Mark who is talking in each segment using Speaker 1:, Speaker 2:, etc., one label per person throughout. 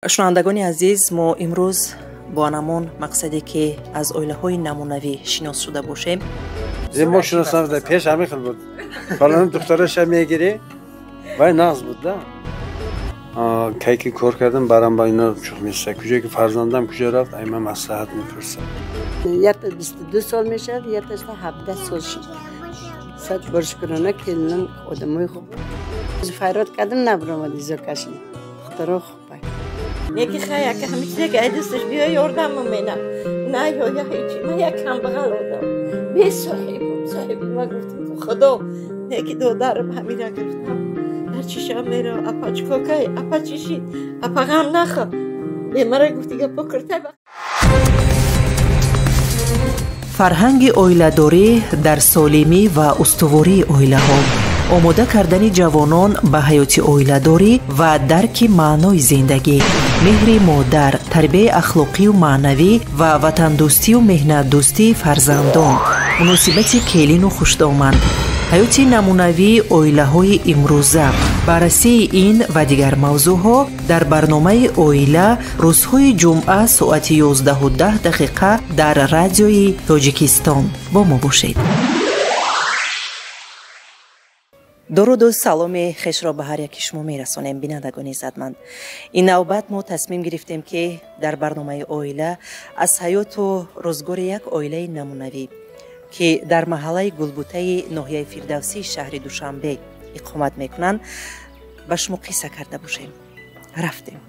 Speaker 1: Шунавандагони азиз, мо имрӯз бо анамон мақсаде ки аз оилаҳои намунавӣ шинос шуда бошем.
Speaker 2: Мо шинос нашуда, пеш ҳамин хел буд. Фалон духтараша мегирӣ, вай нағз буд да. Кай ки кор кардам, барам ба ино чух меса. Куҷое ки фарзандам куҷо рафт, ай ман маслиҳат мепурсам.
Speaker 3: Якта 22 сол мешавад, якташта 17 сол шуд. Сад бор шукрона, келинам одамои хуб. Файрод кардам, набаромад изо кашид. Духтаро хуб.
Speaker 4: Неки хай, ака ҳами чизе ки ай дасташ биё ёрдам мена. На ё я ҳеҷи, ман як камбағал одам. Бесоҳибам, соҳиби ма гуфтам худо, неки додарам ҳамира гирифтам. Дар чиша меро, апа чико кай, апа чӣ шид, апа ғам нахо. Бемара гуфти гапо киртай.
Speaker 1: Фарҳанги оиладорӣ дар солимӣ ва устувории оилаҳо, омода кардани ҷавонон ба ҳаёти оиладорӣ ва дарки маънои зиндагӣ, меҳри модар, тарбияи ахлоқию маънавӣ ва ватандӯстию меҳнатдӯстии фарзандон, муносибати келину хушдоман, ҳаёти намунавии оилаҳои имрӯза. Баррасии ин ва дигар мавзӯъҳо дар барномаи оила рӯзҳои ҷумъа соати 11:10 дар радиои Тоҷикистон. Бо мо бошед. Дуруду саломи хешро ба ҳар яки шумо мерасонем, бинандагони иззатманд. Ин навбат мо тасмим гирифтем, ки дар барномаи оила аз ҳаёту рӯзгори як оилаи намунавӣ, ки дар маҳаллаи Гулбутаи ноҳияи Фирдавсии шаҳри Душанбе иқомат мекунанд, ба шумо қисса карда бошем. Рафтем.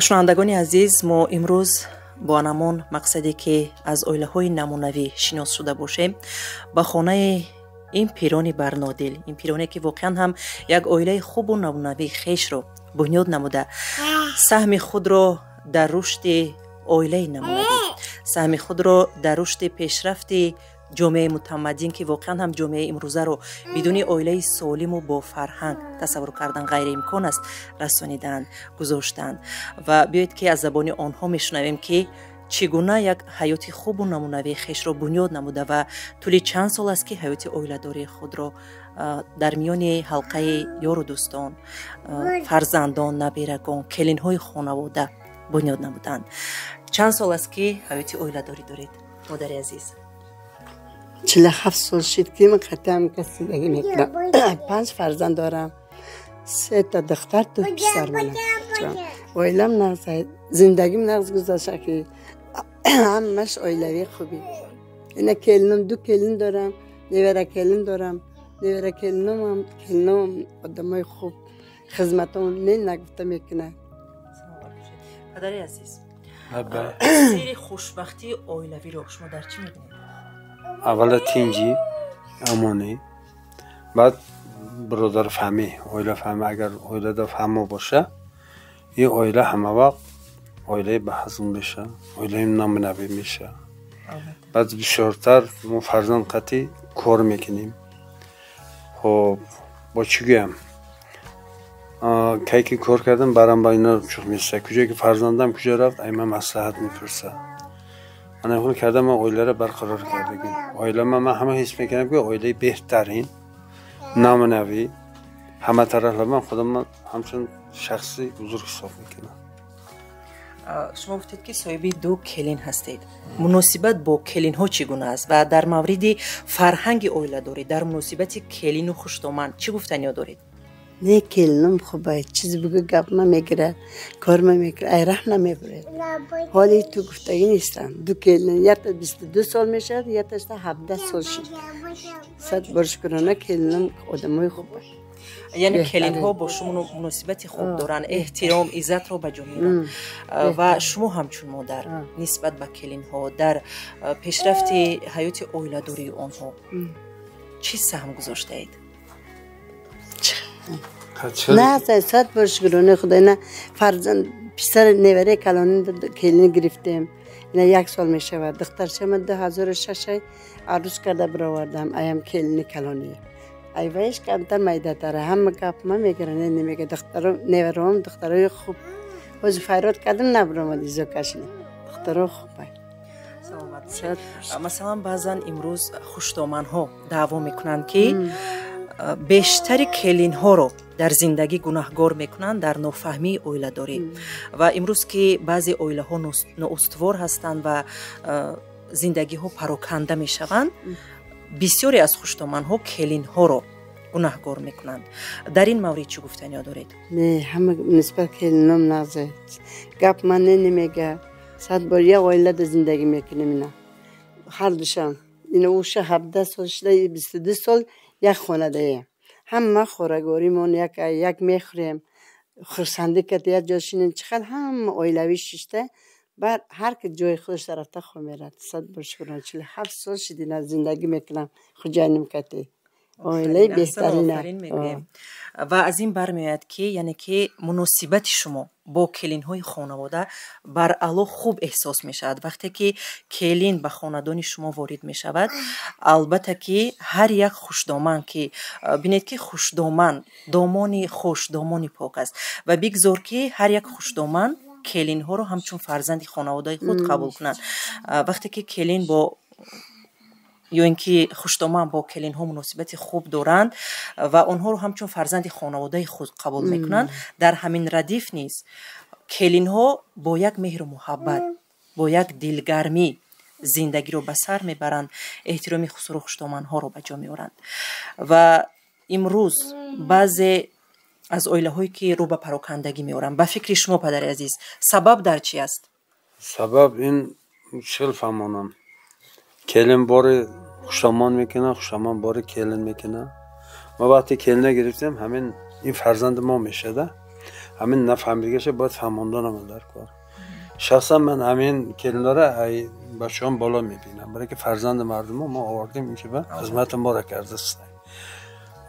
Speaker 1: Шунавандагони азиз, мо имрӯз бо анамон мақсаде ки аз оилаҳои намунавӣ шинос шуда бошем, ба хонаи ин пирони барнодил, ин пироне ки воқеан ҳам як оилаи хубу намунавии хешро бунёд намуда, саҳми худро дар рушди оилаи намунавӣ, саҳми худро дар рушди пешрафти ҷомеаи мутамаддин, ки воқеан ҳам ҷомеаи имрӯзаро бидуни оилаи солиму бофарҳанг тасаввур кардан ғайриимкон аст, расонидаанд, гузоштаанд. Ва биёед ки аз забони онҳо мешунавем, ки чӣ гуна як ҳаёти хубу намунавии хешро бунёд намуда ва тӯли чанд сол аст, ки ҳаёти оиладории худро дар миёни ҳалқаи ёру дӯстон, фарзандон, набирагон, келинҳои хонавода бунёд намуданд. Чанд сол аст, ки ҳаёти оиладорӣ доред, модари азиз?
Speaker 3: 47 сол шид, ки ман қатъиан кас зиндагӣ мекунам. 5 фарзанд дорам, 3 та духтар, 2 писар манам. Оилам нағз, зиндагим нағз гузашта, ки ҳамаш оилавии хубӣ. Ина келинам, 2 келин дорам, невара келин дорам. Невара келинам, келинам одамои хуб, хизматам не нагуфта мекунад.
Speaker 1: Падари азиз, сири хушбахтии оилавиро шумо дар чӣ мебинед?
Speaker 2: Аввала тинҷӣ, амонӣ, баъд бародарфаҳмӣ, оилафаҳмӣ. Агар оилада фаҳмо боша, ин оила ҳама вақт оилаи баҳазм меша, оилаи намунавӣ меша. Баъд бисёртар мо фарзанд қатӣ кор мекунем. Хоб, бо чӣ гӯям? Кай ки кор кардам, барам ба ино чух меса. Куҷое ки фарзандам куҷо рафт, ай ман маслиҳат мепурса. Ана хел кардам, ман оиларо барқарор кардагим. Оилама ман ҳама ҳис мекунам, ки оилаи беҳтарин, намунавӣ, ҳама тарафла ман худам ҳамчун шахси бузург ҳисоб мекунам.
Speaker 1: Шумо гуфтед, ки соҳиби 2 келин ҳастед. Муносибат бо келинҳо чӣ гуна аст ва дар мавриди фарҳанги оиладорӣ дар муносибати келину хушдоман чӣ гуфтаниё доред?
Speaker 3: Не келинам хубай, чиз бугӯ гап ма мегирад, кор ма мекунад, ай раҳ намебурад. Ҳоли ту гуфтагӣ нестам. Ду келин, якта 22 сол мешавад, якташта 17 сол шуд. Сад бор шукрона келинам одамои хубай.
Speaker 1: Яъне келинҳо бо шумо муносибати хуб доранд, эҳтиром, иззатро ба ҷо меоранд. Ва шумо ҳамчун модар нисбат ба келинҳо дар пешрафти ҳаёти оиладории онҳо чӣ саҳм гузоштаед?
Speaker 3: На, сад бор шукронаи Худо, на фарзанд, писар невараи калони келин гирифтем. Ина як сол мешавад. Духтарчама 2006 арӯс карда баровардам, аям келини калонӣ. Айваиш камтар майдатара, ҳама гап ма мегиранд, намега духтаро, невараам духтарои хуб. Ҳозир файрод кардам, набаромад изо кашид. Духтаро хубай.
Speaker 1: Саломат. Масалан, баъзан имрӯз хуштоманҳо даъво мекунанд, ки бештари келинҳоро дар зиндагӣ гунаҳгор мекунанд дар нофаҳмии оиладорӣ. Ва имрӯз ки баъзе оилаҳо ноустувор ҳастанд ва зиндагиҳо пароканда мешаванд, бисёре аз хуштоманҳо келинҳоро гунаҳгор мекунанд. Дар ин маврид чӣ гуфтаниё доред?
Speaker 3: Не, ҳама нисбат келином нағзе. Гап ман не намега. Сад бор як оилада зиндагӣ мекунем ина. Ҳар душам. Ина уша 17 сол шуда, 22 сол як хонадаем. Ҳама хӯрагоримон як як мехӯрем. Хурсандӣ карда як ҷо шинем, чӣ хел ҳама оилавӣ шишта, баъд ҳар ки ҷои худаш рафта хоб мерад. Сад бор шукрона, 47 сол шуд ина зиндагӣ мекунам хуҷайним кати. Оилаи беҳтарина.
Speaker 1: Ва аз ин бармеояд, ки яъне ки муносибати шумо бо келинҳои хонавода баръало хуб эҳсос мешавад. Вақте ки келин ба хонадони шумо ворид мешавад, албатта ки ҳар як хушдоман, ки бинед, ки хушдоман домони хуш, домони пок аст, ва бигзор ки ҳар як хушдоман келинҳоро ҳамчун фарзанди хонаводаи худ қабул кунанд. Вақте ки келин бо ё ин ки хуштоман бо келинҳо муносибати хуб доранд ва онҳоро ҳамчун фарзанди хонаводаи худ қабул мекунанд, дар ҳамин радиф низ келинҳо бо як меҳру муҳаббат, бо як дилгармӣ зиндагиро ба сар мебаранд, эҳтироми хусуру хуштоманҳоро ба ҷо меоранд. Ва имрӯз баъзе аз оилаҳое ки рӯ ба парокандагӣ меоранд, ба фикри шумо, падари азиз, сабаб дар чӣ аст?
Speaker 2: Сабаб ин чил фаҳмонам. Келин бори хуштомон мекунад, хуштомон бори келин мекунад. Мо вақте келина гирифтем, ҳамин ин фарзанди мо мешада. Ҳамин нафаҳмидигаша бояд фаҳмонданам дар кор. Шахсан ман ҳамин келинлара ай бачаҳом боло мебинам, барои ки фарзанди мардумо мо овардем инҷа ба хизмати моро кардааст.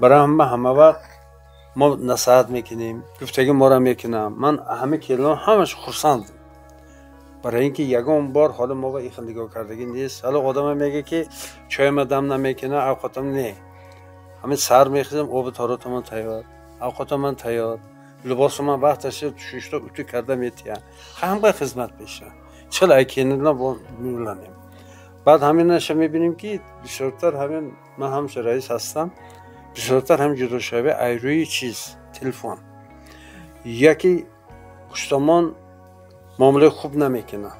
Speaker 2: Барои ҳама ҳама вақт мо насиҳат мекунем, гуфтагӣ моро мекунам. Ман ҳама келинҳо ҳамаш хурсандам. Барои ин ки ягон бор ҳоло мо ба ин хел нигоҳ кардагӣ нест. Ҳоло одама мега ки чойма дам намекунад, авқотам не. Ҳамин сар мехезам, оби торотамон тайёр, авқотамон тайёр, либосамон вақташ шушта уту карда метиҳам. Ҳама хизмат мешавад. Чил ай келинлар бо меуланем. Баъд ҳаминаша мебинем ки бисёртар ҳамин ман ҳамчун раис ҳастам, бисёртар ҳамин ҷудошавӣ ай рӯи чиз телефон. Яке хуштомон муомилаи хуб намекунад,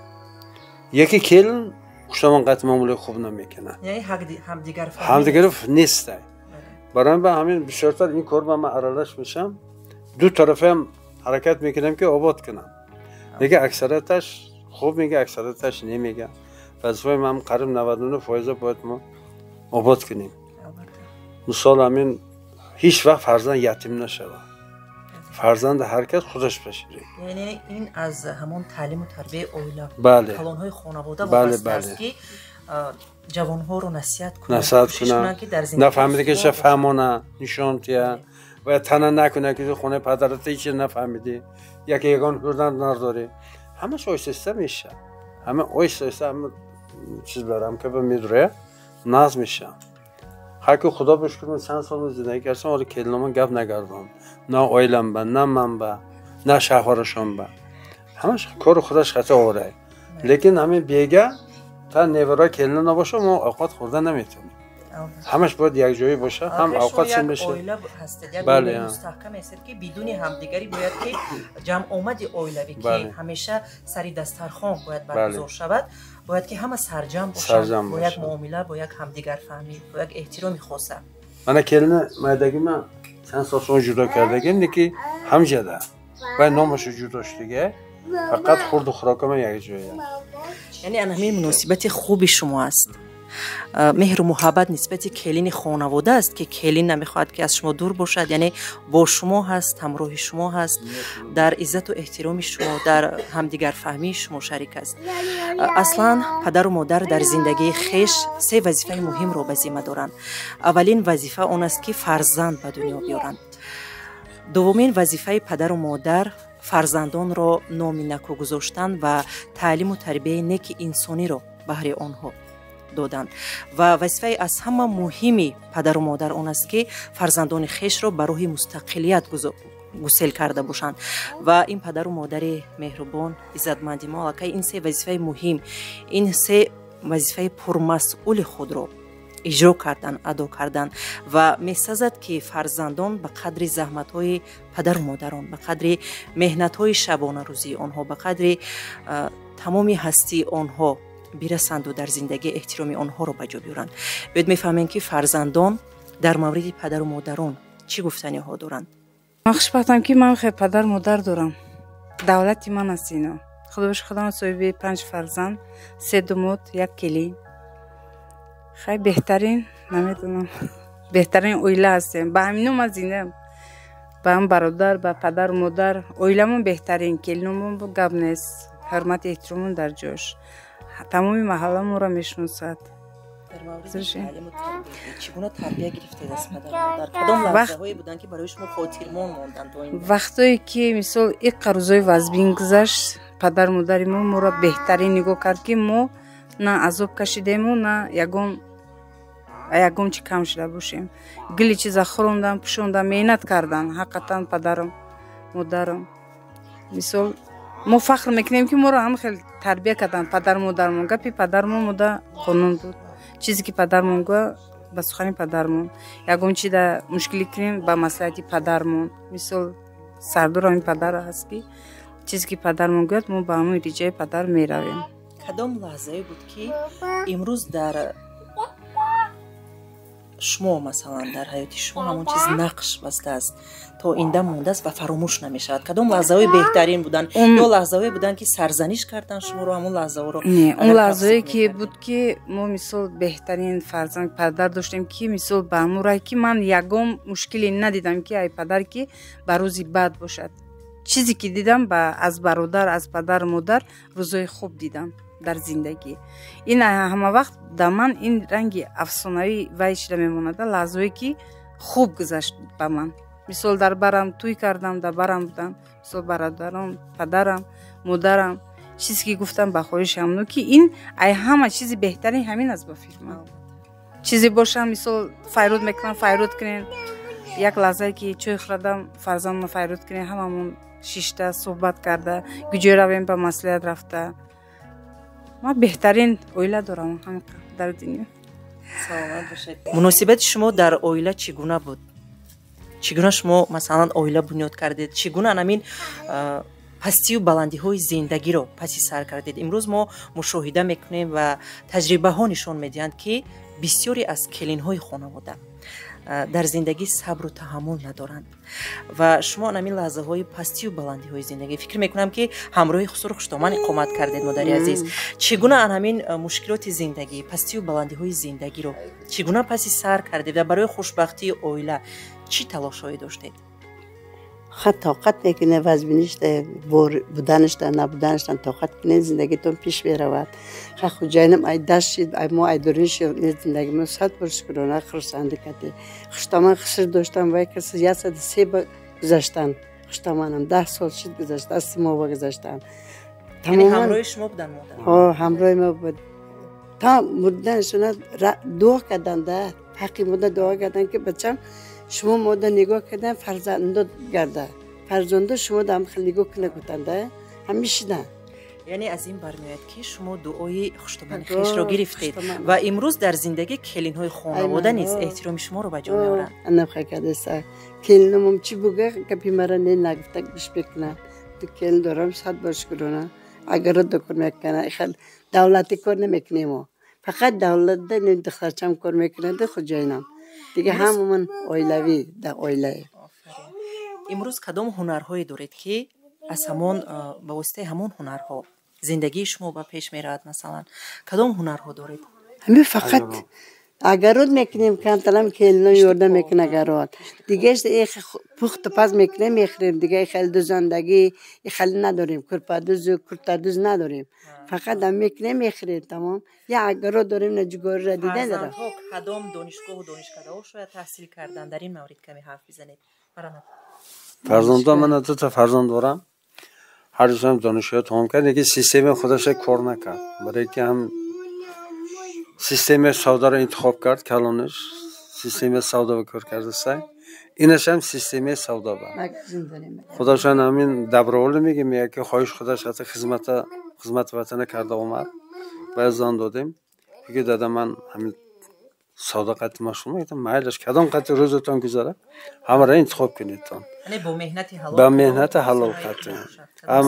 Speaker 2: яке келин хуштомон қатъи муомилаи хуб намекунад.
Speaker 1: Яъне ҳамдигарфаҳмӣ
Speaker 2: ҳамдигарф нест. Барои ба ҳамин бисёртар ин кор ба ман аралаш мешам, ду тарафаам ҳаракат мекунам ки обод кунам. Лекин аксарияташ хуб мега, аксарияташ немега. Вазифаи ман қариб 99% бояд мо обод кунем. Мисол ҳамин ҳеҷ вақт фарзанд ятим нашавад. Фарзанди ҳар кас худаш баширед.
Speaker 1: Яъне ин аз ҳамон таълиму тарбияи оила,
Speaker 2: бале,
Speaker 1: калонҳои хонавода вобаста аст, ки ҷавонҳоро насиҳат кунанд,
Speaker 2: насиҳат
Speaker 1: кӯшиш кунанд,
Speaker 2: кунанд,
Speaker 1: ки дар зиндагӣ
Speaker 2: нафаҳмида ки
Speaker 1: устувор бошанд.
Speaker 2: Фаҳмона, нишон диҳанд ва тана накунад ки хонаи падарата ҳеҷ чиз нафаҳмидӣ, яке ягон ҳурмат надорӣ. Ҳамаш оҳиста оҳиста мешавад. Ҳама оҳиста оҳиста ҳама чиз барам ки ба медурояд, наз мешавад. Ҳар ки худо ба шукр, ман чанд сол зиндагӣ кардам, ҳоло келиномон гап нагардон. На оилам ба, на ман ба, на шавҳарашон ба. Ҳамаш кори худаш хато орай. Лекин ҳамин бега та неваро келина набошад, мо овқат хӯрда наметавонем. Ҳамаш бояд якҷоя бошад, ҳам
Speaker 1: Албатта,
Speaker 2: овқат
Speaker 1: шумо
Speaker 2: чӣ
Speaker 1: як
Speaker 2: мешавад.
Speaker 1: оила ҳастед, як оилаи мустаҳкам ҳастед, ки бидуни ҳамдигарӣ бояд ки ҷамъомади оилавӣ, ки ҳамеша сари дастархон бояд баргузор шавад, бояд ки ҳама сарҷамъ бошанд,
Speaker 2: Сарҷамъ
Speaker 1: бо як
Speaker 2: бошанд.
Speaker 1: муомила, бо як ҳамдигарфаҳмӣ, бо як эҳтироми хоса.
Speaker 2: Мана келина майдагима Чанд сол шумо ҷудо кардагим, неки ҳамҷада. Вай номашо ҷудо шудига, фақат хурду хӯрокама якҷоя.
Speaker 1: Яъне ана ҳамин муносибати хуби шумо аст, меҳру муҳаббат нисбати келини хонавода аст, ки келин намехоҳад, ки аз шумо дур бошад, яъне бо шумо ҳаст, ҳамроҳи шумо ҳаст, дар иззату эҳтироми шумо, дар ҳамдигарфаҳмии шумо шарик аст. Аслан падару модар дар зиндагии хеш се вазифаи муҳимро ба зимма доранд. Аввалин вазифа он аст, ки фарзанд ба дунё биёранд. Дуввумин вазифаи падару модар фарзандонро номи наку гузоштан ва таълиму тарбияи неки инсониро баҳри онҳо доданд. Ва вазифаи аз ҳама муҳими падару модар он аст, ки фарзандони хешро ба роҳи мустақилият гусел карда бошанд. Ва ин падару модари меҳрубон, иззатманди мо аллакай ин се вазифаи муҳим, ин се вазифаи пурмасъули худро иҷро кардан, адо кардан. Ва месазад, ки фарзандон ба қадри заҳматҳои падару модарон, ба қадри меҳнатҳои шабонарӯзии онҳо, ба қадри тамоми ҳастии онҳо бирасанду дар зиндагӣ эҳтироми онҳоро ба ҷо биёранд. Биёед мефаҳмем, ки фарзандон дар мавриди падару модарон чӣ гуфтаниҳо доранд.
Speaker 5: Ман хушбахтам, ки ман хел падару модар дорам. Давлати ман аст ино. Худо бошад, худам соҳиби панҷ фарзанд, се думод, як келин. Хай, беҳтарин, намедонам, беҳтарин оила ҳастем. Ба ҳамино ман зиндаам, ба ҳам бародар, ба падару модар. Оиламон беҳтарин, келиномон гап нест, ҳурмати эҳтиромон дар ҷош, тамоми маҳалла моро мешиносад.
Speaker 1: Дар мавриди таълиму тарбия, чӣ гуна тарбия гирифтед аз падару модар? Кадом лаҳзаҳое буданд, ки барои шумо хотирмон монданд то ин?
Speaker 5: Вақтое ки, мисол, иққа рӯзои вазбин гузашт, падару модари мо моро беҳтарин нигоҳ кард, ки мо на азоб кашидему, на ягон чи кам шуда бошем. Гили чиза хӯрондан, пӯшондан, меҳнат кардан ҳақиқатан падарам, модарам. Мисол, мо фахр мекунем, ки моро ҳам хел тарбия карданд падару модармон. Гапи падармон мода қонун буд. Чизе ки падармон гӯя, ба сухани падармон. Ягон чи да мушкилӣ кунем, ба маслиҳати падармон. Мисол, сардор ҳамин падар ҳаст, ки чизе ки падармон гӯяд, мо ба ҳамон риҷаи падар меравем.
Speaker 1: Кадом лаҳзае буд, ки имрӯз дар шумо, масалан, дар ҳаёти шумо ҳамон чиз нақш бастааст, то ин дам мондааст ва фаромӯш намешавад? Кадом лаҳзаҳои беҳтарин буданд ё лаҳзаҳое буданд, ки сарзаниш карданд шуморо, ҳамон лаҳзаҳоро?
Speaker 5: Не, он лаҳзае ки буд, ки мо, мисол, беҳтарин фарзанд, падар доштем, ки, мисол, ба ҳамон рай, ки ман ягон мушкиле надидам, ки ай падар, ки ба рӯзи бад бошад. Чизе ки дидам аз бародар, аз падару модар, рӯзои хуб дидам дар зиндагӣ. Ин ҳама вақт дар ман ин ранги афсонавӣ вай шида мемонада, лаҳзое ки хуб гузашт ба ман. Мисол, дар барам тӯй кардам, дар барам будам, мисол, бародарам, падарам, модарам, чизе ки гуфтам, ба хоҳиши ҳамно, ки ин ай ҳама чизи беҳтарин ҳамин аст ба фикр ман. Чизе бошам, мисол, файруд мекунам, файруд кунем. Як лаҳзае ки чой хӯрдам, фарзандма файруд кунем, ҳамамон шишта суҳбат карда, куҷо равем, ба маслиҳат рафта. Ман беҳтарин оила дорам дар дунё.
Speaker 1: Саломат бошед. Муносибати шумо дар оила чӣ гуна буд? Чӣ гуна шумо, масалан, оила бунёд кардед? Чӣ гуна анамин пастию баландиҳои зиндагиро паси сар кардед? Имрӯз мо мушоҳида мекунем ва таҷрибаҳо нишон медиҳанд, ки бисёре аз келинҳои хонавода дар зиндагӣ сабру таҳаммул надоранд. Ва шумо анамин лаҳзаҳои пастию баландиҳои зиндагӣ, фикр мекунам, ки ҳамроҳи хусуру хуштоман иқомат кардед, модари азиз, чӣ гуна анамин мушкилоти зиндагӣ, пастию баландиҳои зиндагиро чӣ гуна паси сар кардед ва барои хушбахтии оила чӣ талошҳое доштед?
Speaker 3: Ха, тоқат мекунед, вазбинишда буданашда, набуданашда тоқат кунед, зиндагитон пеш меравад. Ха, хуҷайнам ай даст шид, ай мо ай дурин шид, зиндагимо сад бор шукрона, хурсандӣ кардем. Хуштоман хусур доштам, вай каси 103 ба гузаштан. Хуштоманам 10 сол шид гузашта, аз мо ба гузаштан.
Speaker 1: Яъне ҳамроҳи шумо буданд модар?
Speaker 3: Ҳо, ҳамроҳи мо буд та мурданашона. Дуо карданда, ҳаққи мода дуо кардан, ки бачам, шумо мода нигоҳ кардан, фарзандо гарда, фарзандо шумо дам хел нигоҳ куна гуфтанда, ҳамишидан.
Speaker 1: Яъне аз ин бармеояд, ки шумо дуои хуштомани хешро гирифтед ва имрӯз дар зиндагӣ келинҳои хонавода низ эҳтироми шуморо ба ҷо меоранд.
Speaker 3: Анамхакадеса келинамом чӣ буга, гапи мара не нагуфта гӯш мекунад. Ду келин дорам, сад бор шукрона. Агаро докор мекунад, хел давлатӣ кор намекунем, мо фақат давлатда духтарчам кор мекунад, хуҷайнам. Дига ҳамамон оилавӣ, дар оилае.
Speaker 1: Имрӯз кадом ҳунарҳое доред, ки аз ҳамон, ба воситаи ҳамон ҳунарҳо зиндагии шумо ба пеш меравад? Масалан, кадом ҳунарҳо доред?
Speaker 3: Ҳамин фақат огород мекунем, камтарам келино ёрдам мекунад огород. Дигаш пухту паз мекунем, мехӯрем. Дига хеле дузандагӣ хеле надорем, курпадузу куртадуз надорем. Фақат ам мекунем, мехӯрем, тамом. Я огород дорем, на ҷугориро дида дорам.
Speaker 1: Фарзандҳо кадом донишгоҳу донишкадаҳо шояд таҳсил кардан? Дар ин маврид каме ҳарф бизанед.
Speaker 2: Фарзандо, ман дута фарзанд дорам, ҳар дусам донишгоҳ тамом кард, лекин системаи худаша кор накард, барое ки ҳам системаи савдаро интихоб кард. Калонаш системаи савдо кор кардасай, инашам системаи савдо ба худашон ҳамин добровольно мегем, мега ки хоҳиш худаш ҳатто хизмати ватана карда омад. Ба зан додем, ки дада, ман ҳамин савдо қатъи машғул мегӯям, майлаш, кадом қатъи рӯзатон гузара, ҳамаро интихоб кунедтон. Ба меҳнати ҳалол қатъи.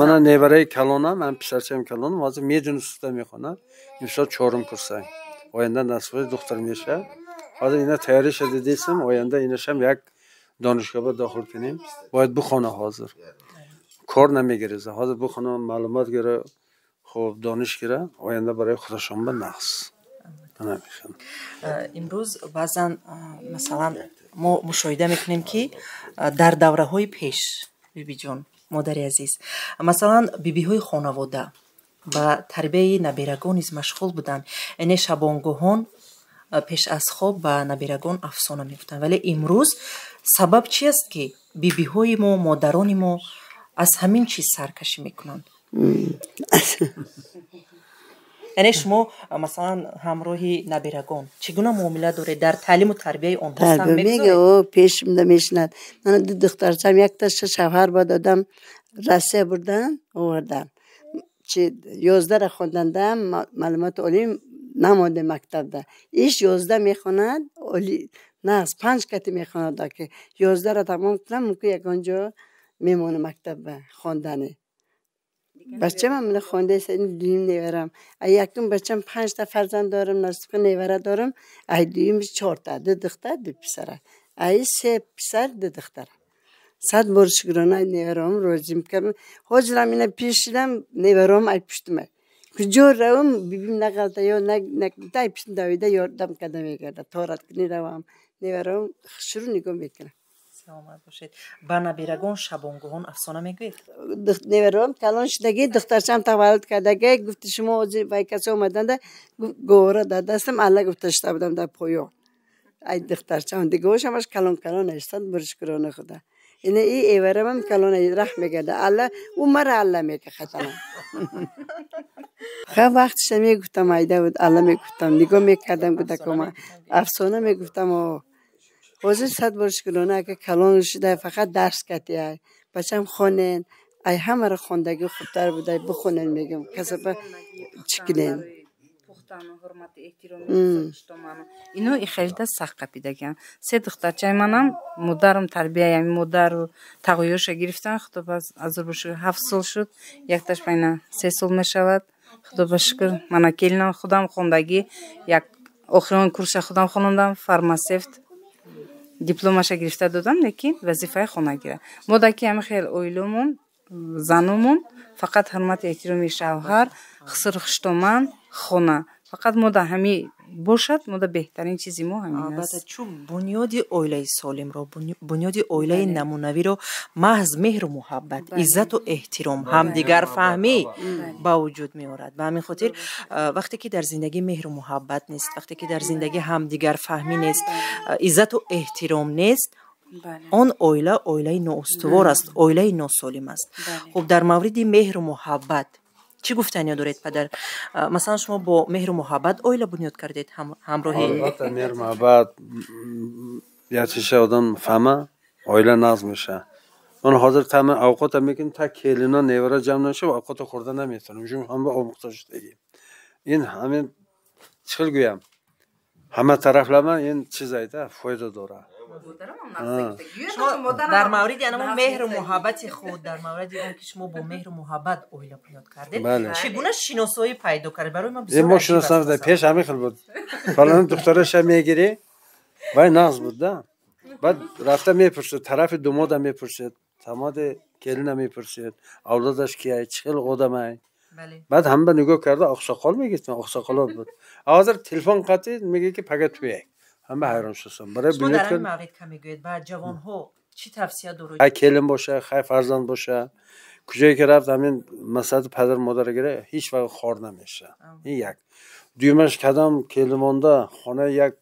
Speaker 2: Мана невараи калонам, ман писарчаам калонам ҳозир мединститута мехонад, имсол чорум курсай, оянда насиб духтар мешавад. Ҳозир ина тайёрӣ шуда дидем, оянда инашам як донишгоҳ дохил кунем, бояд бихона, ҳозир кор намегиреза, ҳозир бихона, маълумот гира, хуб дониш гира, оянда барои худашон ба нақс.
Speaker 1: Имрӯз баъзан, масалан, мо мушоҳида мекунем, ки дар давраҳои пеш, бибиҷон, модари азиз, масалан, бибиҳои хонавода ба тарбияи наберагон низ машғул буданд, яъне шабонгоҳон пеш аз хоб ба наберагон афсона мегуфтанд. Вале имрӯз сабаб чи аст, ки бибиҳои мо, модарони мо аз ҳамин чиз саркашӣ мекунанд? Яъне шумо, масалан, ҳамроҳи наберагон чӣ гуна муомила доред? Дар таълиму тарбияи онҳо саҳм
Speaker 3: мегузоред? Пешимда мешинад. Мана ду духтарчам, якташа шавҳар ба додам, Россия бурдан, овардан. Чи 11-ра хондандам, маълумоти олӣ намонде мактабда. Иш 11 мехонад, нағз панҷ кати мехонад, ки 11-ра тамом кунам, мумкин ягон ҷо мемона мактабба хондани. Бачам мана хондаест, дуюм неварам. Ай якум бачам панҷта фарзанд дорам, насиб невара дорам, ай дуюмиш чорта, ду духтар, ду писара. Ай се писар, ду духтар. 100 бор шукрона, неварам розим кардам. Ҳозирам ина пир шудам, неварам ай пуштума. Куҷо равам, бибим нағалта ё ай пуштум давида ёрдам карда мегардад. Торат кунӣ равам, неварам шурӯъ нигоҳ мекунам.
Speaker 1: Саломат бошед. Ба наберагон шабонгоҳон афсона мегӯед?
Speaker 3: Неварам калон шудагӣ, духтарчам таваллуд кардагӣ, гуфти шумо ҳозир вай касо омаданда, говора дар дастам, алла гуфта шуда будам дар поён. Ай духтарчам дигаҳош ҳамаш калон калон аст, 100 бор шукрона худо. Ина и эварамам калон раҳ мегарда, алла ӯ мара алла мега хатана. Ха вақтша мегуфтам, айда буд, алла мегуфтам, нигоҳ мекардам кӯдакома, афсона мегуфтам. Ҳозир 100 бор шукрона, ака калон шуда, фақат дарс кардия. Бачам хонен, ай ҳамаро хондагӣ хубтар буда, бихонен мегӯям, касаба чӣ кунен.
Speaker 5: Пухтану ҳурмату эҳтироми хуштоману ино ихелда сахт қапидагиам. Се духтарчаи манам модарам тарбияи ами модару тағоёша гирифтан, худо азор бошукр, 7 сол шуд, якташ байна 3 сол мешавад. Худо ба шукр, мана келинам худам хондагӣ, як охирон курса худам хонондам, фармасевт дипломаша гирифта додам, лекин вазифаи хонагира. Мо даки ҳами хел оилумон, занумон фақат ҳурмати эҳтироми шавҳар, хусур хуштоман, хона, фақат мода ҳами бошад, мода беҳтарин чизи мо ҳамин аст.
Speaker 1: Албатта, чун бунёди оилаи солимро, бунёди оилаи намунавиро маҳз меҳру муҳаббат, иззату эҳтиром, ҳамдигарфаҳмӣ ба вуҷуд меорад. Ба ҳамин хотир, вақте ки дар зиндагӣ меҳру муҳаббат нест, вақте ки дар зиндагӣ ҳамдигарфаҳмӣ нест, иззату эҳтиром нест, он оила оилаи ноустувор аст, оилаи носолим аст. Хуб, дар мавриди меҳру муҳаббат чӣ гуфтаниё доред, падар? Масалан, шумо бо меҳру муҳаббат оила бунёд кардед ҳамроҳи
Speaker 2: Албатта, меҳру муҳаббат як чиша одам фаҳма, оила нағз мешавад. Ман ҳозир тама авқота мекунем, та келино, невара ҷамъ нашав, авқота хӯрда наметавонем, чун ҳама омӯхта шудагӣ. Ин ҳамин чӣ хел гӯям, ҳама тарафлама ин чиз айда фоида дорад.
Speaker 1: Шумо дар мавриди анамон меҳру муҳаббати худ, дар мавриди он ки шумо бо меҳру муҳаббат оила бунёд кардед, чӣ гуна шиносоӣ пайдо кард? Барои ман бисёр
Speaker 2: мо шиносоӣ пеш ҳамин хел буд: фалон духтараша мегирӣ, вай нағз буд да. Баъд рафта мепурсед, тарафи думода мепурсед. Тамоди келина мепурсед, авлодаш кияй, чӣ хел одамай. Баъд ҳама нигоҳ карда оқсоқол мегирифтан, оқсоқоло буд. Ҳозир телефон қатӣ мегӯяд ки пага туяй. Ҳама ҳайрон шудам. Барои
Speaker 1: шумо дар ҳамин маврид ка мегӯед, ба ҷавонҳо чӣ тавсия доред?
Speaker 2: Хай келин боша, хай фарзанд боша, куҷое ки рафт, ҳамин маслиҳати падар модарро гира, ҳеҷ вақт хор намешавад. Ин як. Дуюмаш, кадом келинмонда хонаи як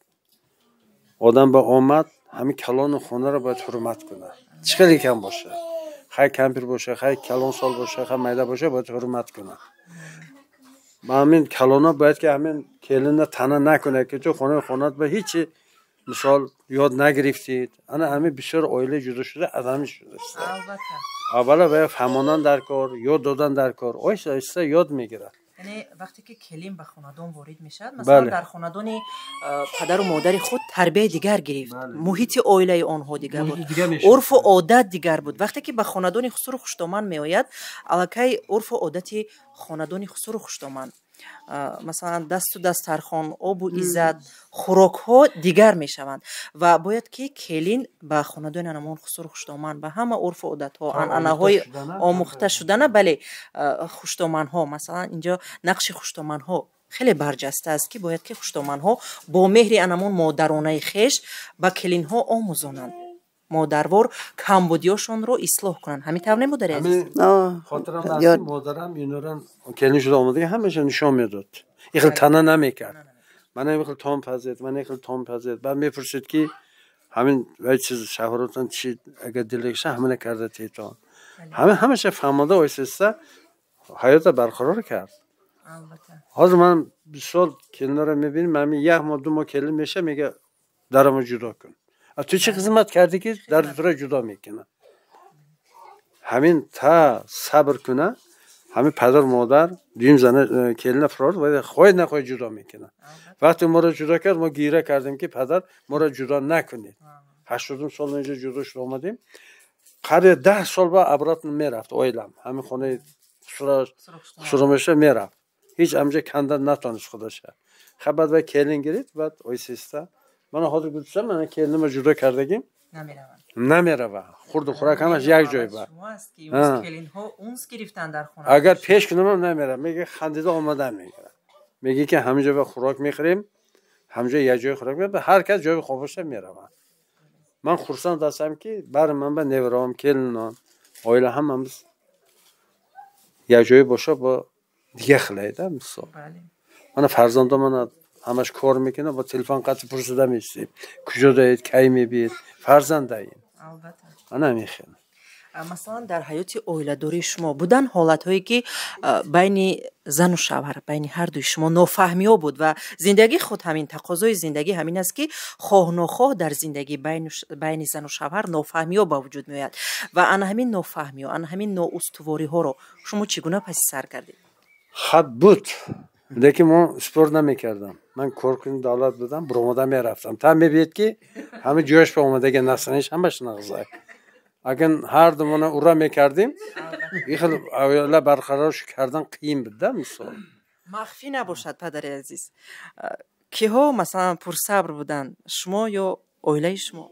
Speaker 2: одам ба омад, ҳамин калони хонаро бояд ҳурмат кунад. Чӣ хеле кам боша, хай кампир боша, хай калонсол боша, хай майда боша, бояд ҳурмат кунад. Ба ҳамин калона бояд ки ҳамин келинна тана накунад, ки ту хонаи хонат ба ҳечи мисол ёд нагирифтид. Ана ҳамин бисёр оила ҷудо шуда аз ҳамин шудааст. Аввала бояд фаҳмондан дар кор, ёд додан дар кор, оҳиста оҳиста ёд мегирад.
Speaker 1: Яъне вақте ки келин ба хонадон ворид мешавад, масалан, дар хонадони падару модари худ тарбияи дигар гирифт, муҳити оилаи онҳо дигар буд, урфу одат дигар буд. Вақте ки ба хонадони хусуру хуштоман меояд, аллакай урфу одати хонадони хусуру хуштоман, масалан, дасту дастархон, обу иззат, хӯрокҳо дигар мешаванд. Ва бояд ки келин ба хонадони анамон хусуру хуштоман, ба ҳама урфу одатҳо, анъанаҳои омӯхта шудана. Бале, хуштоманҳо, масалан, инҷо нақши хуштоманҳо хеле барҷаста аст, ки бояд ки хуштоманҳо бо меҳри анамон модаронаи хеш ба келинҳо омӯзонанд, модарвор камбудиёшонро ислоҳ кунанд. Ҳамин тавр не, модари азиз?
Speaker 2: Хотирам аст, модарам иноран келин шуда омадаги ҳамаша нишон медод, ин хел тана намекард. Мана ин хел том пазед, мана ин хел том пазед. Баъд мепурсид ки ҳамин вай чиз шаҳротон чи агар дилакша, ҳамина карда тетон. Ҳамин ҳамаша фаҳмода, оҳиста ҳаёта барқарор кард. Ҳозир ман бисёр келинро мебинем, ҳамин як моҳ, 2 моҳ келин меша, мега дарамо ҷудо кун. Ту чӣ хизмат кардӣ, ки дар тура ҷудо мекунад? Ҳамин та сабр куна, ҳамин падар модар дуюм зана келина фирор хоҳед нахоҳед ҷудо мекунад. Вақте моро ҷудо кард, мо гира кардем, ки падар, моро ҷудо накунед. 80-ум сол инҷо ҷудо шуда омадем. Қариб 10 сол ба обратно мерафт оилам, ҳамин хонаи хусуромеша мерафт. Ҳеҷ амҷа канда натонист худаша. Ха, баъд вай келин гирифт, баъд оҳиста мана ҳозир гуфтам, мана келинима ҷудо кардагим, намерава. Хурду хӯрак ҳамаш як ҷой ба. Агар пеш кунамам, намерава. Мега, хандида омадан мегирад, меги ки ҳаминҷо ба хӯрок мехӯрем, ҳаминҷо як ҷои хӯрок, ҳар кас ҷои хобаша меравад. Ман хурсанд ҳастам, ки бари ман ба невараам, келинон, оила ҳамамиз якҷоя боша, бо дига хелайда. Мисол, мана фарзандо мана ҳамаш кор мекунад, бо телефон қатъи пурсида мешидем: куҷо даед, кай мебиед, фарзандаем, ана ҳамин хел.
Speaker 1: Масалан, дар ҳаёти оиладории шумо буданд ҳолатҳое, ки байни зану шавҳар, байни ҳардуи шумо нофаҳмиҳо буд? Ва зиндагӣ худ ҳамин, тақозои зиндагӣ ҳамин аст, ки хоҳ нохоҳ дар зиндагӣ байни зану шавҳар нофаҳмиҳо ба вуҷуд меояд. Ва ана ҳамин нофаҳмиҳо, ана ҳамин ноустувориҳоро шумо чӣ гуна паси сар кардед?
Speaker 2: Хаб, буд, лекин мо спор намекардам. Ман коркуни давлат будам, биромада мерафтам. Та мебиед, ки ҳама ҷояш ба омадаги, насраниш ҳамаш нағзак. Агар ҳар думона ура мекардем, ин хел оила барқарор кардан қиин буд да, мисол.
Speaker 1: Махфӣ набошад, падари азиз, киҳо, масалан, пурсабр буданд, шумо ё оилаи шумо?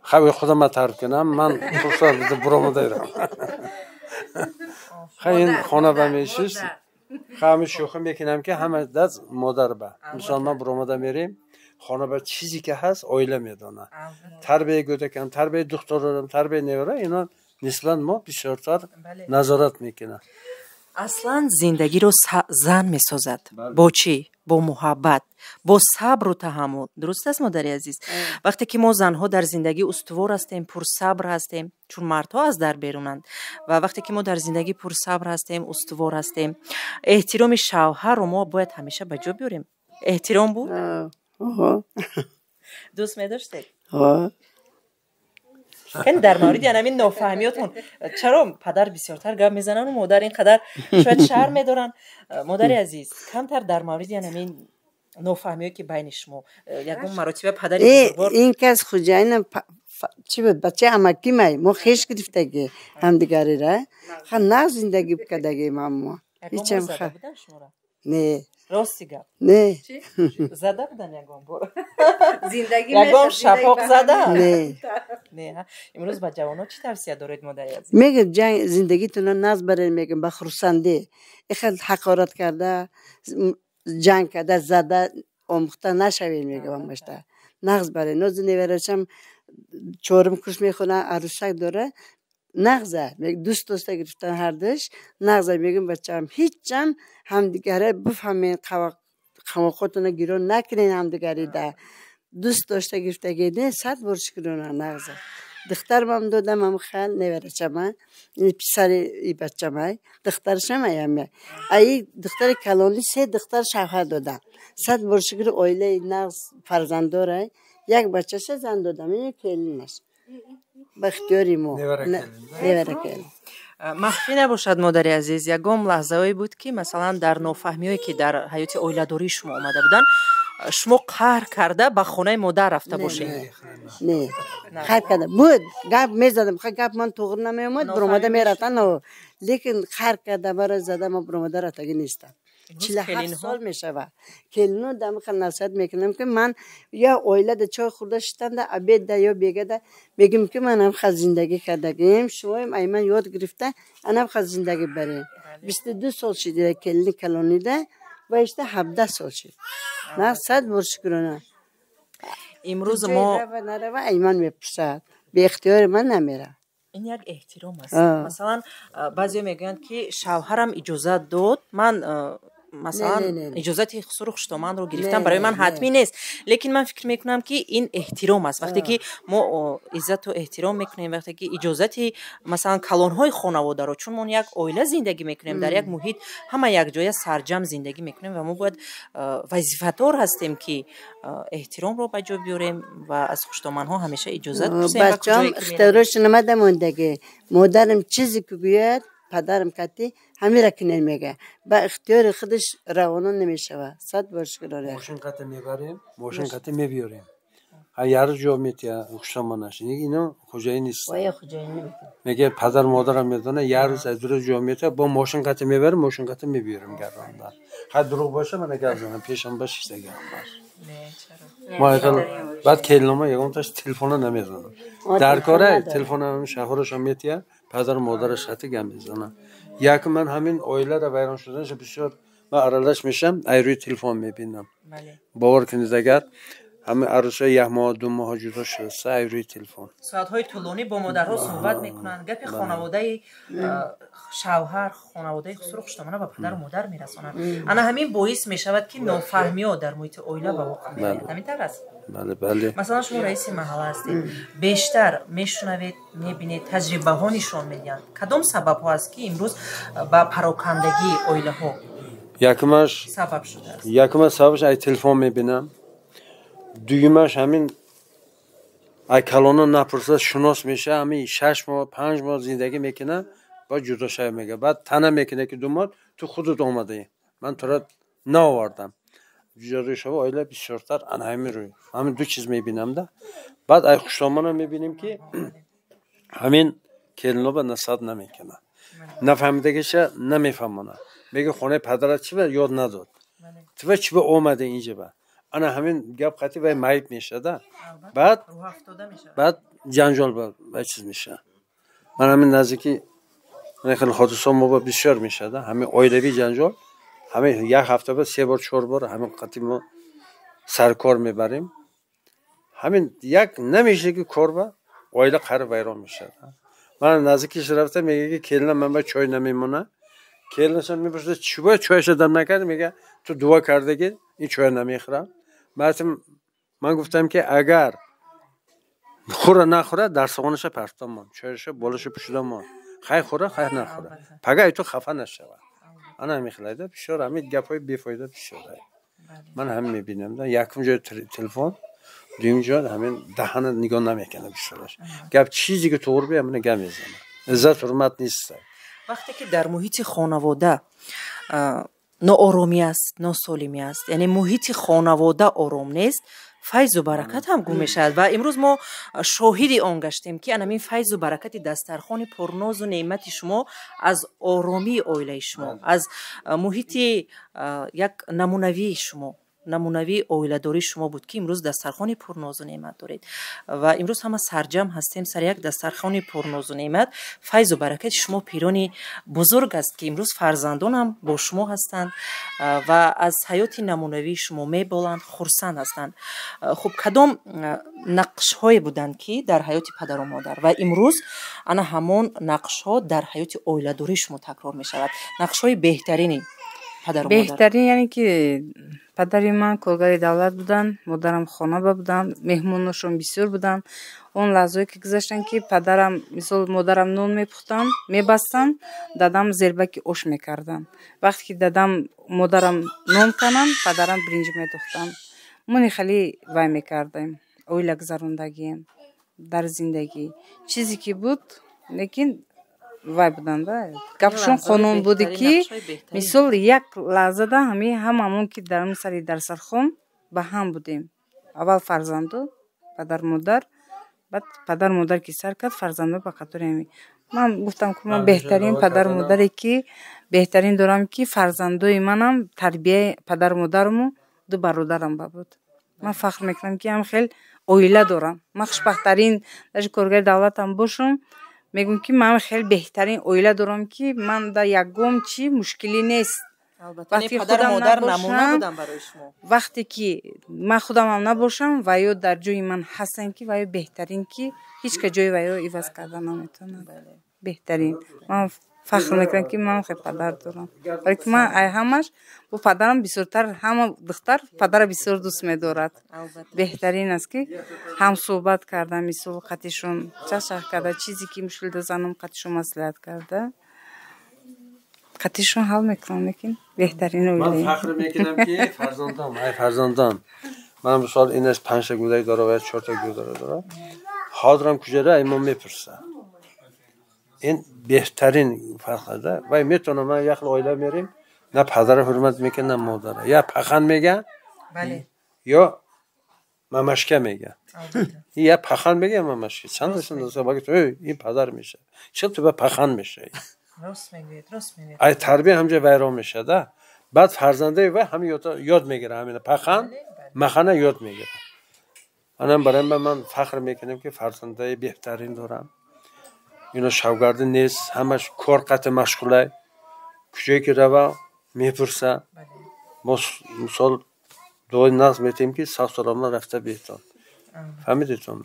Speaker 2: Хаб, худам ма тарб кунам, ман пурсабр буда биромадаирам. Хай, ин хона ба мешист. Ҳами шӯхӣ мекунам, ки ҳама даст модар ба. Мисол, ман биромада мерем, хона ба чизе ки ҳаст, оила медонад. Тарбияи кӯдакам, тарбияи духтарорам, тарбияи невара, ино нисбат мо бисёртар назорат мекунад.
Speaker 1: Аслан зиндагиро зан месозад. Бо чӣ? Бо муҳаббат, бо сабру таҳаммул. Дуруст аст, модари азиз? Вақте ки мо занҳо дар зиндагӣ устувор ҳастем, пурсабр ҳастем, чун мардҳо аз дар берунанд, ва вақте ки мо дар зиндагӣ пурсабр ҳастем, устувор ҳастем, эҳтироми шавҳарро мо бояд ҳамеша ба ҷо биёрем. Эҳтиром буд, дӯст медоштед? Яъне дар мавриди анамин нофаҳмиётон чаро падар бисёртар гап мезанану модар ин қадар шояд шарм медоранд? Модари азиз, камтар дар мавриди анамин нофаҳмиё, ки байни шумо ягон маротиба падари бузургвор.
Speaker 3: Ин кас хуҷайна чӣ буд, бачаи амакӣ май, мо хеш гирифтагӣ ҳамдигарира, ха, на зиндагӣ кардагӣ мамо.
Speaker 1: Ягон бор зада будан шуморо?
Speaker 3: Не.
Speaker 1: Рости гап.
Speaker 3: Не.
Speaker 1: Зада будан ягон бор?
Speaker 5: Зиндагӣ
Speaker 1: ягон шапоқ зада?
Speaker 3: Не.
Speaker 1: Не. Имрӯз ба ҷавонон чӣ тавсия доред, модари азиз?
Speaker 3: Мегӯям, ҷанг зиндагитонро нағз баред, мегӯям, ба хурсандӣ. Ихел ҳақорат карда, ҷанг карда, зада, омӯхта нашавед, мегӯям ҳамашта. Нағз баред. Нози неверашам чорум курс мехонад, арӯсак дора. Нағза, дӯст доста гирифтан ҳардуш, нағза, мегӯям, бачаам, ҳечам ҳамдигарро бифаҳмед, қавоқотонро гирон накунед ҳамдигарида. Дӯст дошта гирифтагӣ не, 100 бор шукрона, нағза. Духтармам додам ам хел неверачама, писари и бачамай, духтаршам аяме. Аи духтари калони се духтар шавҳар додам. 100 бор шукр, оилаи нағз, фарзанддорай. Як бачаша зан додам, ин келинаш. Ба ихтиёри мо. Невара келин.
Speaker 1: Махфӣ набошад, модари азиз, ягон лаҳзаҳое буд, ки масалан дар нофаҳмиҳое, ки дар ҳаёти оиладории шумо омада буданд, шумо қаҳр карда ба хонаи модар рафта бошед?
Speaker 3: Не, қаҳр карда буд, гап мезадам, гап ман туғри намеомад, биромада мерафтан, лекин қаҳр карда маро зада, ман биромада рафтагӣ нестам. 47 сол мешавад. Келино дамиқа насиҳат мекунам, ки ман ё оилада чой хӯрда шиштанда, обедда ё бегада мегӯям, ки ман ҳамха зиндагӣ кардагием, шумоем ай ман ёд гирифта анамха зиндагӣ барем. 22 сол шид келини калонида ва ишта 17 сол шид. На 100 бор шукрона.
Speaker 1: Имрӯз мо
Speaker 3: нарава, ай ман мепурсад. Беихтиёри ман намерав.
Speaker 1: Ин як эҳтиром аст. Масалан, баъзеҳо мегӯянд, ки шавҳарам иҷозат дод, ман масалан иҷозати хусуру хуштоманро гирифтам, барои ман ҳатмӣ нест. Лекин ман фикр мекунам, ки ин эҳтиром аст. Вақте ки мо иззату эҳтиром мекунем, вақте ки иҷозати масалан калонҳои хонаводаро, чун мо як оила зиндагӣ мекунем, дар як муҳит ҳама якҷоя сарҷам зиндагӣ мекунем ва мо бояд вазифадор ҳастем, ки эҳтиромро ба ҷо биёрем ва аз хуштоманҳо ҳамеша иҷозат пурсем.
Speaker 3: Бачаам ихтиёрош намада мондагӣ. Модарам чизе ки гӯяд, падарам кати ҳамира кунен мега. Ба ихтиёри худаш равона намешавад. 100 бор шукрона.
Speaker 2: Мошин қати мебарем, мошин қати мебиёрем. Ҳар ҷо метия хуштоманаш. Ино хоҷаи нест. Мега падар модарам медона, як рӯз аз дур ҷо метия, бо мошин қати мебарем, мошин қати мебиёрем гардонда. Ҳар дурӯғ боша, ман гап занам, пешам ба шиштагиам баш. Мо баъд келинома ягонташ телефона намезанам. Дар кора телефона шаҳрашон метия, падар модараш хати гап мезанам. Як ман ҳамин оилара вайрон шуданаш бисёр ман аралаш мешам, ай рӯи телефон мебинам. Бовар кунед, агар ҳамин арӯсҳои як моҳ, 2 моҳ ҷудо шудааст, ай рӯи телефон.
Speaker 1: Соатҳои тӯлонӣ бо модарҳо суҳбат мекунанд, гапи хонаводаи шавҳар, хонаводаи хусуру хуштомона ба падару модар мерасонанд. Ана ҳамин боис мешавад, ки нофаҳмиҳо дар муҳити оила ба воқеъ меояд. Ҳамин тавр аст?
Speaker 2: Бале, бале.
Speaker 1: Масалан, шумо раиси маҳалла ҳастед, бештар мешунавед, мебинед, таҷрибаҳо нишон медиҳанд. Кадом сабабҳо аст, ки имрӯз ба парокандагии оилаҳо
Speaker 2: якумаш
Speaker 1: сабаб шудааст?
Speaker 2: Якумаш сабабаш ай телефон мебинам. Дуюмаш ҳамин ай калона напурсад, шунос меша, ҳамин 6 моҳ, 5 моҳ зиндагӣ мекунад, баъд ҷудо шава мега. Баъд тана мекунад, ки 2 моҳ ту худат омадаӣ, ман туро наовардам. Ҷудо шава оила бисёртар ана ҳамин рӯй. Ҳамин ду чиз мебинам да. Баъд ай хуштомона мебинем, ки ҳамин келиноба насиҳат намекунад. Нафаҳмидагиша намефаҳмонад. Мега хонаи падарат чӣ ба ёд надод. Ту ба чӣ ба омада инҷа ба? Ана ҳамин гап қати вай маиб мешада. Баъд ҷанҷол ба чиз мешавад. Ман ҳамин наздики хеле ҳодисаҳо мо ба бисёр мешада. Ҳамин оилавӣ ҷанҷол ҳамин як ҳафта ба 3 бор, 4 бор ҳамин қати мо саркор мебарем. Ҳамин як намеша, ки кор ба оила қариб вайрон мешавад. Ман наздикиш рафта мега, ки келинам ман ба чой намемона. Келинашам мепурсад, чӣ бояд чойша дам накард? Мега, ту дуо кардагӣ, ин чоя намехӯрам. Ман гуфтам, ки агар хӯра нахӯра, дарсхонаша партом мон, чойша болаша пӯшида мон. Хай хӯра, хай нахӯра. Пага ай ту хафа нашава. Ана ҳамин хелайда бисёр ҳамин гапҳои бефоида бисёр. Ман ҳамин мебинам да, якум ҷои телефон, дуюм ҷо ҳамин даҳана нигоҳ намекунад бисёраш. Гап чизе ки туғри бия, ҳамина гап мезанад. Иззат ҳурмат нест.
Speaker 1: Вақте ки дар муҳити хонавода нооромӣ аст, носолимӣ аст, яъне муҳити хонавода ором нест, Файзу баракат ҳам гум мешавад. Ва имрӯз мо шоҳиди он гаштем, ки анамин файзу баракати дастархони пурнозу неъмати шумо аз оромии оилаи шумо, аз муҳити як намунавии шумо, намунавии оиладории шумо буд, ки имрӯз дастархони пурнозу неъмат доред. Ва имрӯз ҳама сарҷамъ ҳастем сари як дастархони пурнозу неъмат. Файзу баракати шумо, пирони бузург аст, ки имрӯз фарзандонам бо шумо ҳастанд ва аз ҳаёти намунавии шумо меболанд, хурсанд ҳастанд. Хуб, кадом нақшҳое буданд, ки дар ҳаёти падару модар ва имрӯз ана ҳамон нақшҳо дар ҳаёти оиладории шумо такрор мешавад? Нақшҳои беҳтарини падару модар.
Speaker 5: Беҳтарин, яъне ки падари ман коргари давлат буданд, модарам хонаба буданд, меҳмоношон бисёр буданд. Он лаҳзое ки гузаштанд, ки падарам, мисол, модарам нон мепухтанд, мебастанд, дадам зербаки ош мекарданд. Вақте ки дадам, модарам нон кананд, падарам биринҷ медухтанд. Мо хеле вай мекардем, оила гузарондагием дар зиндагӣ. Чизе ки буд, лекин вай буданд, гапшон қонун буде, ки мисол як лаҳзада ҳами ҳамамон, ки дар сари дастархон ба ҳам будем. Аввал фарзанду, падар, модар, баъд падар, модар ки сар кард, фарзандо ба қатори ҳами. Ман гуфтам, ки ман беҳтарин падару модаре, ки беҳтарин дорам, ки фарзандои манам тарбияи падару модараму ду бародарам ба буд. Ман фахр мекунам, ки ҳам хел оила дорам. Ман хушбахттарин, даже коргари давлатам бошам, мегӯм, ки ман хеле беҳтарин оила дорам, ки ман дар ягон чи мушкилӣ нест. Вақте ки ман худамам набошам, ва ё дар ҷои ман ҳастанд, ки ва ё беҳтарин, ки ҳеҷ ка ҷои ваё иваз карда наметавонад. Беҳтарин, ман фахр мекунам, ки ман хел падар дорам, барои ки ман ай ҳамаш бо падарам бисёртар. Ҳама духтар падара бисёр дӯст медорад. Беҳтарин аст, ки ҳамсӯҳбат карда, мисол, қатишон чашах карда, чизе ки мушкил да занам, қатишон маслиҳат карда, қатишон ҳал мекунам. Лекин беҳтарин.
Speaker 2: Ман фахр мекунам, ки фарзандам, ай фарзандам ман, мисол, инаш панҷта гӯдак дора ва чорта гӯдара дора, ҳозирам куҷара ай мо мепурсад. Ин беҳтарин фарқ да. Вай метавонам, ман як оила мерем, на падара ҳурмат мекунад, на модара, я пахан мега, ё мамашка мега, я пахан мега, я мамашка. Чанд ин падар мешавад, чӣ ту ба пахан мешавӣ? Ай тарбия ҳамҷа вайрон мешавад. Баъд фарзандаи вай ҳами ёд мегирад, ҳамина пахан махана ёд мегирад. Анам барои ман фахр мекунам, ки фарзандаи беҳтарин дорам. Ино шавгардӣ нест, ҳамаш кор қати машғулай, куҷое ки рава, мепурса. Мо, мисол, дуои нағз метиҳем, ки сау саломат рафта беҳтон. Фаҳмидетон?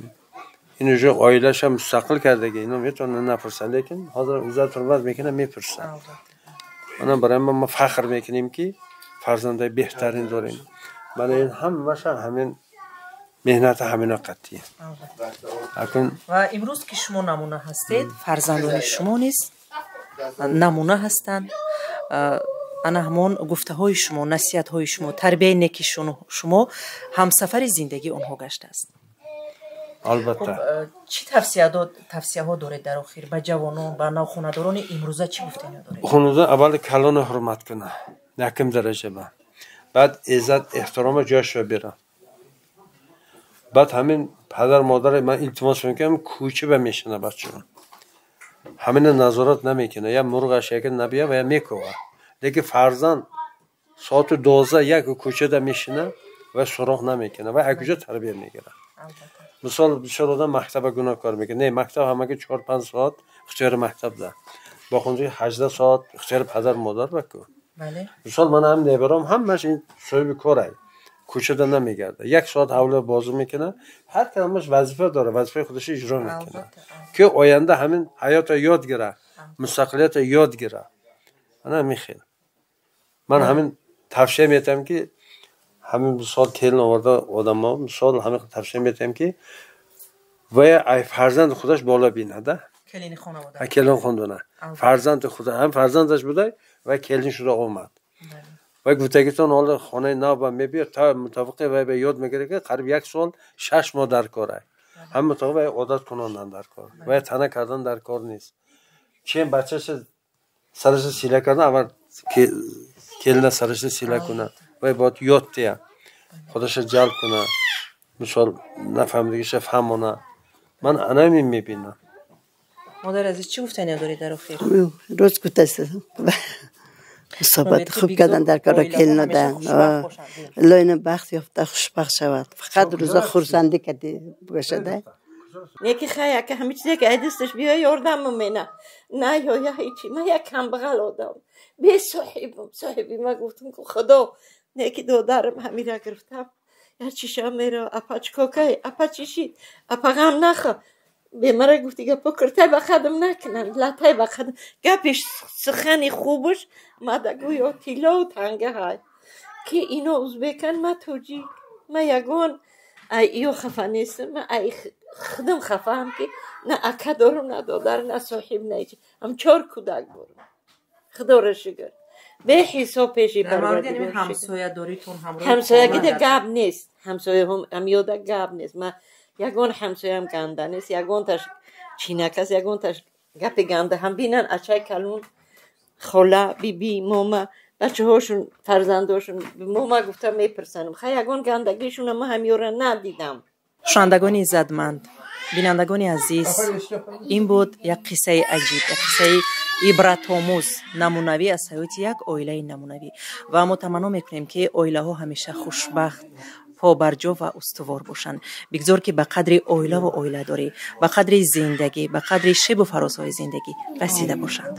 Speaker 2: Ин уже оилаша мустақил кардаги, ино метавонад напурса, лекин ҳозир иззат ҳурмат мекунад, мепурса. Ана барои мо фахр мекунем, ки фарзандаи беҳтарин дорем. Мана ин ҳамаша ҳамин меҳнати ҳамино қатъия.
Speaker 1: Ва имрӯз ки шумо намуна ҳастед, фарзандони шумо низ намуна ҳастанд. Ана ҳамон гуфтаҳои шумо, насиҳатҳои шумо, тарбияи неки шумо ҳамсафари зиндагии онҳо гаштааст.
Speaker 2: Албатта.
Speaker 1: Чӣ тавсияҳо доред дар охир ба ҷавонон, ба навхонадорони имрӯза? Чӣ гуфтаниҳо доред?
Speaker 2: Хонадор аввал калона ҳурмат кунад, якум дараҷа, ба баъд иззат эҳтирома ҷояшро бира. Баъд ҳамин падар модари ман илтимос мекунам, кӯча ба мешина, бачаро ҳамина назорат намекунад, я мурғаш яка набия ва я мекова. Лекин фарзанд соату 12-1 кӯчада мешина ва суроғ намекунад, ва акуҷо тарбия мегирад. Мисол, бисёр одам мактаба гуноҳкор мекунад. Не, мактаб ҳамаги 4-5 соат ихтиёри мактабда, боқонҷи 18 соат ихтиёри падар модар ба ку. Мисол, ман ҳам небаром, ҳамаш ин соҳиби корай, кӯчада намегардад, як соат ҳавла бозӣ мекунад. Ҳар кадомаш вазифа дорад, вазифаи худашро иҷро мекунад, ки оянда ҳамин ҳаётро ёд гирад, мустақилиятро ёд гирад. Ана ҳамин хел ман ҳамин тавсия метиҳам, ки ҳамин, мисол, келин оварда одамо, мисол, ҳамин тавсия метиҳам, ки вая ай фарзанди худаш боло бинада. Келин хонадона фарзанди худа ҳам фарзандаш будай ва келин шуда омад. Вай гуфтагитон, ҳоло хонаи нав ба мебиёд, та мутобиқи вай ба ёд мегирад, ки қариб як сол 6 моҳ дар корай, ҳам мутобиқ вай одат кунондан дар кор, вай тана кардан дар кор нест. Чем бачаша сараша сила кардан, аввал келина сараша сила кунад, вай бояд ёд тия, худаша ҷалб кунад. Мисол нафаҳмидагиша фаҳмона. Ман анамин мебинам.
Speaker 1: Модар азиз, чӣ гуфтане дорӣ дар охир?
Speaker 3: Рост гуфтаст. Мусобат хуб кардан дар кора келинода. Илоҳи бахт ёфта хушбахт шавад. Фақат рӯза хурсандӣ кардӣ бошада.
Speaker 4: Неки хай ака, ҳами чизе ки ай дасташ биё ёрдамам мена. На ёя ҳечи, ман як камбағал одам. Бесоҳибам, соҳиби ма гуфтам ку худо, неки додарам ҳамира гирифтам. Я чиша меро, апа чикокай, апа чишид, апа ғам нахо. Бемара гуфти гапо киртай ба қадам накунанд, латай ба қадам. Гапи сухани хубаш мада гӯё тиллову танга ҳай. Ки ино узбекан, ма тоҷик. Ма ягон ай ё хафа нестам, ма ай худам хафаам ки на ака дорам, на додар, на соҳиб, на ҳеҷ. Ҳам чор кӯдак дорам. Худоро шукр. Беҳисоб пеши Парвардигор.
Speaker 1: Ҳамсоядоритон ҳамроҳ
Speaker 4: ҳамсоягида гап нест. Ҳамсояҳом ҳамёда гап нест. Ма ягон ҳамсоям ганда нест, ягонташ чинак аст, ягонташ гапи ганда ҳам бинан ачай калон, хола, биби, мома, бачаҳошун, фарзандошун мома гуфта мепурсанам. Хай ягон гандагишуна ма ҳамёра надидам.
Speaker 1: Шунавандагони иззатманд, бинандагони азиз, ин буд як қиссаи аҷиб, як қиссаи ибратомӯз, намунавӣ аз ҳаёти як оилаи намунавӣ. Ва мо таманно мекунем, ки оилаҳо ҳамеша хушбахт, побарҷо ва устувор бошанд. Бигзор, ки ба қадри оилаву оиладорӣ, ба қадри зиндагӣ, ба қадри шебу фарозҳои зиндагӣ расида бошанд.